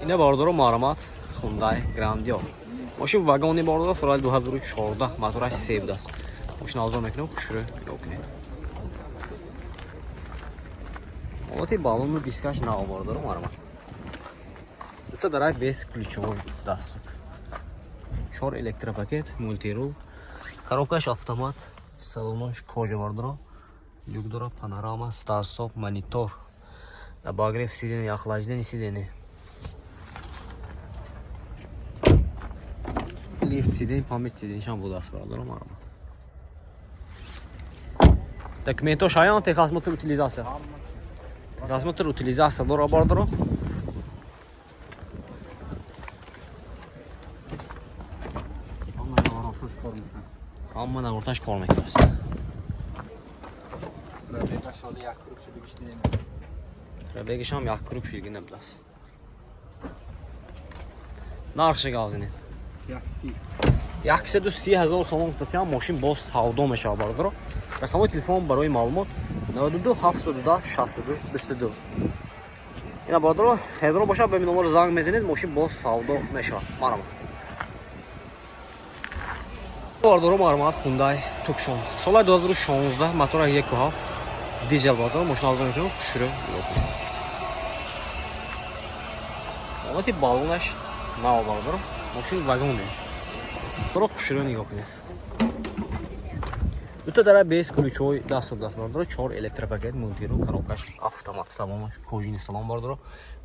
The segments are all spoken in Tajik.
Ина бародаро, марҳамат, Hyundai Grandio. Мошин вагони бародаро, соли 2014, мотораш се будааст. Мошин авзо мекунем, хушрӯ нигоҳ кунед. Ҳолати баллону дискаш нав бародаро, марҳамат. Дута дарай бесключевой доступ. Чор электропакет, мультирул, коробкаш автомат, салонош кожа бародаро, люк дора, панорама, старт-стоп, монитор, обогрев сиденья, охлаждение сиденья. Лифт сиденья, память сиденья будааст бародаро, марҳамат. Документош ҳаян, техосмотр, утилизация. Техосмотр, утилизация дора бародаро. Ҳама навороташ кор мекунад. Ҳама навороташ кор мекунад. Пробегаш ҳоли як круг шудагиш не. Пробегашам як круг шудагӣ набудааст. Нархша гап занед. 130. 130 000 сомон гуфтасиам, мошин боз савдо мешавад бародаро. Рақамҳои телефон барои маълумот 92 710 62 22. Ина бародаро, хебро бошад, ба номер занг мезанед, мошин боз савдо мешавад. Марҳамат. Бародаро, марҳамат, Hyundai Tucson. Соли 2016, мотора 1.7 дизел бародаро, мошин авзо мекунем, хушрӯ нигоҳ кунед. Ҳолати баллонаш нав бародаро, мошин вагоне. Бародаро, хушрӯ нигоҳ кунед. Дута дара бесключевой доступ даст бародаро, чор электропакет, мультирул, коробкаш автомат, салонаш кожаный салон бародаро,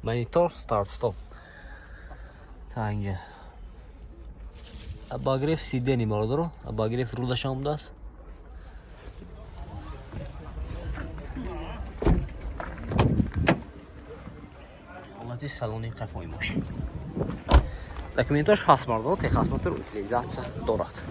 монитор, старт стоп. Та инҷа. Обогрев сидений бародаро, обогрев рулашам будааст. Ҳолати салони қафои мошин. Документош ҳаст бародаро, техосмотр, утилизация дорад.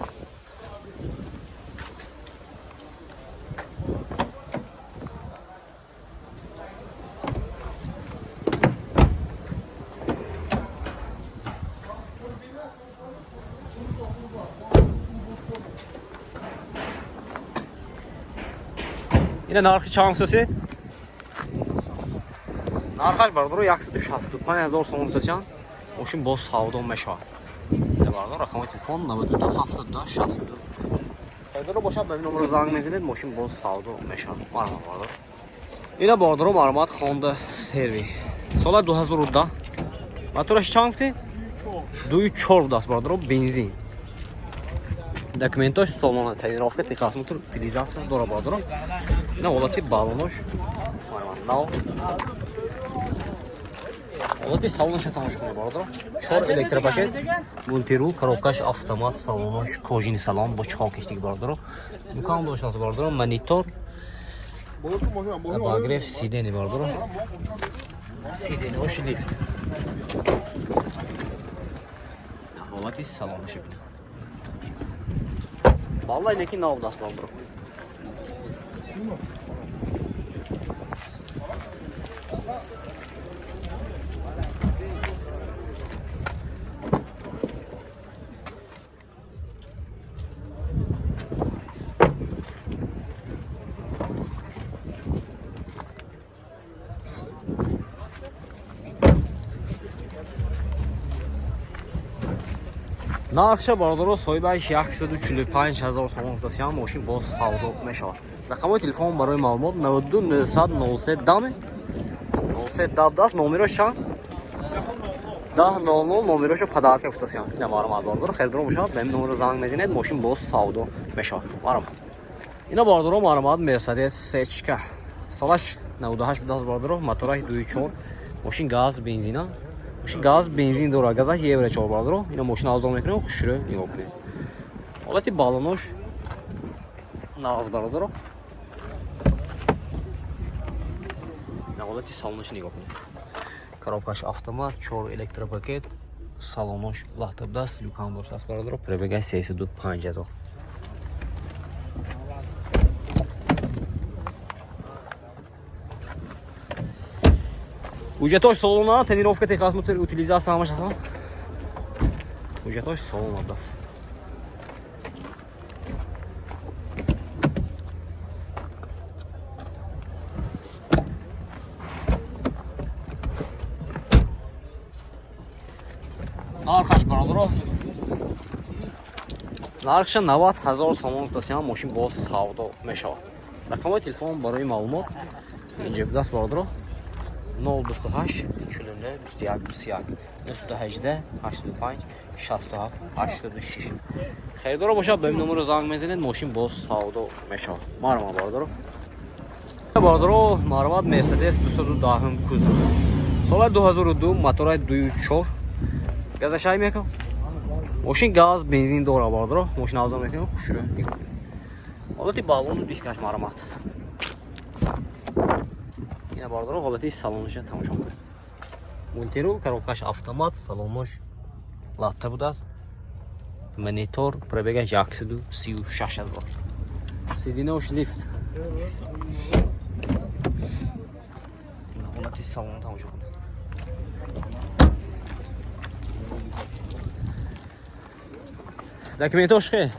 Ина нархи чанд гуфтаси? Нархаш бародаро 165 000 сомон гуфтасиан. Мошин боз савдо мешавад. Ина бародаро, рақами телефон 92 710 62. Харидоро бошад, ба ин номер занг мезанед, мошин боз савдо мешавад. Марҳамат бародаро. Ина бародаро, марҳамат, Honda CR-V. Соли 2010. Мотораш чанд гуфтӣ? 2.4 будааст бародаро, бензин. Документош солона, тонировка, техосмотр, утилизация дора бародаро. Ина ҳолати баллонош марҳамат нав. Ҳолати салонаша тамошо кунед бародаро. Чор электропакет, мультирул, коробкаш автомат, салонош кожаный салон бо чиқол кештиги бародаро. Люкам доштааст бародаро, монитор, обогрев сидений бародаро. Сиденьош лифт. Ҳолати салонаша бинед. Валлаи неки нав будааст бародаро. Нархша бародаро, соҳибаш 145 000 сомон гуфтасиам, мошин боз савдо мешавад. Рақамҳои телефон барои маълумот 92 900 03 даме 03 10 номерош чанд? 10 00 номерошо подарка гуфтасиам. Ина марҳамат бародаро, харидоро бошад, ба ин номеро занг мезанед, мошин боз савдо мешавад. Марҳамат. Ина бародаро, марҳамат, Mercedes Сечка. Солаш 98 будааст бародаро, мотораш 2.4, мошин газ, бензина. Мошин газ, бензин дора, газаш евро 4 бародаро. Ина мошин авзо мекунем, хушрӯ нигоҳ кунед. Ҳолати баллонош нағз бародаро. Ина ҳолати салонош нигоҳ кунед. Коробкаш автомат, чор электропакет, салонош лахта будааст, люкам доштааст бародаро, пробегаш 305 000. Ҳуҷҷатош солона, тонировка, техосмотр, утилизация ҳамаш ҳастанд. Ҳуҷҷатош солона будааст. Нархаш, бародаро, нархша 90 ҳазор сомон гуфтасиам, мошин боз савдо мешавад. Рақамҳои телефон барои маълумот инҷа будааст, бародаро: 028 49 21 21, 918 85 67 86. Харидоро бошад, ба ин номеро занг мезанед, мошин боз савдо мешавад. Марҳамат, бародаро. Бародаро, марҳамат, Мерседес 210 кузов, соли 2002, мотораи 2.4, газашай мекун. Мошин газ, бензин дора, бародаро. Мошин авзо мекунем, хушрӯ нигоҳ кунед. Ҳолати баллону дискаш, марҳамат. Ина, бародаро, ҳолати салонаша тамошо кунед. Мультирул, коробкаш автомат, салонош латта будааст. Монитор, пробегаш 136 ҳазор. Сидинош лифт. Ина ҳолати салона тамошо кунед. Документош хе?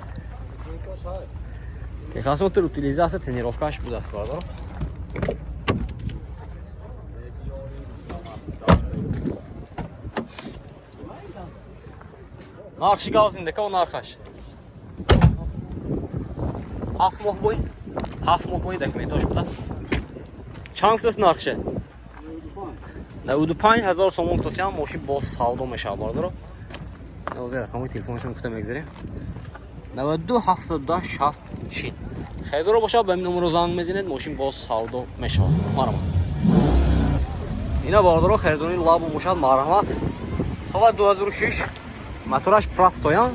Техосмотр, утилизация, тонировкаш будааст, бародаро. Нархши гав зиндака, нархаш. 7 моҳ бой, 7 моҳ бой, документош будааст. Чанд гуфтааст нархше? 95 ҳазор сомон гуфтасиам, мошин боз савдо мешавад, бародаро. Ҳозир рақамҳои телефонашон гуфта мегзарем: 92 710 60 40. Харидоро бошад, ба ин номеро занг мезанед, мошин боз савдо мешавад. Марҳамат. Ина, бародаро, харидории лабу бошад, марҳамат. Соли 2006, мотораш простоян,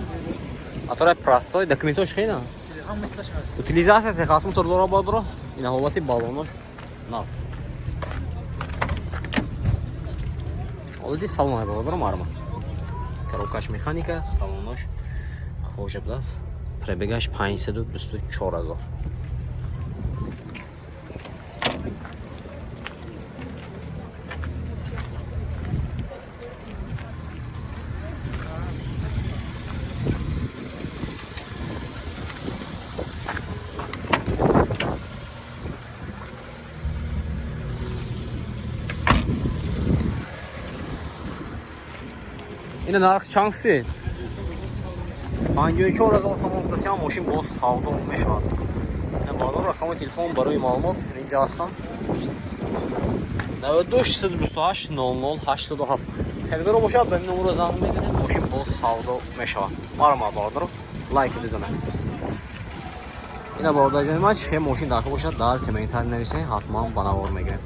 мотораи простой, документош хела, утилизация, техосмотр дора, бародаро. Ина ҳолати баллонош нақс, ҳолати салонаи, бародаро, марҳамат. Коробкаш механика, салонош кожа будааст. Пробегаш 524 ҳазор. Ина нарх чанд фисед? 54 ҳазор сомон гуфтасиам, мошин боз савдо мешавад. Ина, бародаро, рақами телефон барои маълумот инҷа ҳастанд: 92 628 00 87. Харидоро бошад, ба ин номеро занг мезанед, мошин боз савдо мешавад. Марҳамат, бародаро, лайк бизанед. Ина, бародарҷони ман, чӣ мошин даркор бошад, дар комментарий нависед, ҳатман ба навор мегирем.